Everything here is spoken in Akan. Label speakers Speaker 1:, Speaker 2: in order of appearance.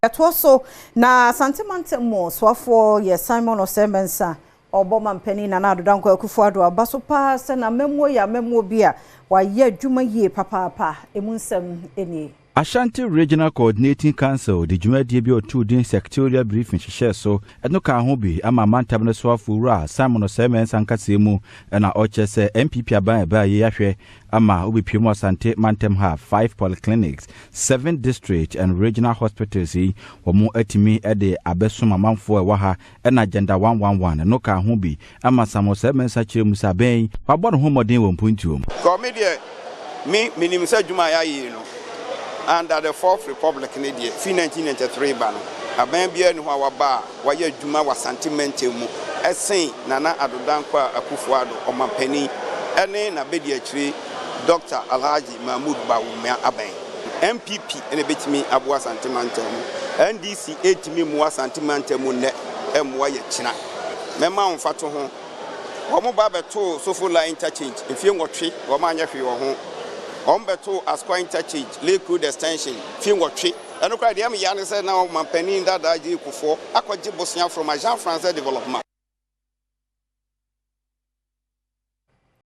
Speaker 1: Ɛtoɔ so na Asante mantam mu soafoɔ yɛ Simon Osei Mensah ɔbɔ mampanin Nana Addo Dankwa Akufo-Addo aba so paa sɛ n'amammuo yɛ amammuo bi a wayɛ adwuma yie papaapa. Emu nsɛm nie.
Speaker 2: Ashanti Regional Coordinating Council de dwumadie bi a ɔtoo din Sectorial Briefing hyehyɛɛ so. Ɛno kaa ho bi ama mantam no soafo Wura Simon Osei Mensah nkaseɛ mu na ɔkyerɛ sɛ NPP aban a ɛbaa yei ahwɛ ama wobɛpue mu Asante mantam ha five polyclinics, seven district and regional hospitals yi wɔn atumi de abɛsom amanfoɔ a ɛwɔ ha ɛna Agenda 111 no kaa ho bi ama Samuel Osei Mensah kyerɛ mu sɛ abɛn yi wabɔ ne ho mmɔden wɔ mpuntuo mu.
Speaker 3: Kɔ me deɛ me menim sɛ adwuma a yɛayɛ yi no under the fourth republic no deɛ firi 1993 ba no aban biara nni hɔ a waba a wayɛ adwuma wɔ Asante mantam mu ɛsen Nana Addo Dankwa Akufo Addo ɔmampanin ɛne n'abadiakyire Doctor Alhaji Mahmood Bawumia aban. NPP na ɛbɛtumi aboa Asante mantam mu. NDC ɛntumi mmoa Asante mantam mu nnɛ, ɛmmoa yɛ kyena. Mɛma wo mfatoho, wɔn ba bɛtoo Sofola Interchange mfie nwɔtwe, wɔn anyɛ hwee wɔ ho. Wɔn bɛtoo Asukwa Interchange, Lake Road Extension, mfie nwɔtwe. Ɛno koraa deɛ ɛyɛ me ya ne sɛ na ɔmampanin dada Gyei Kufuor akɔgye bosea from Agence Française Developpement.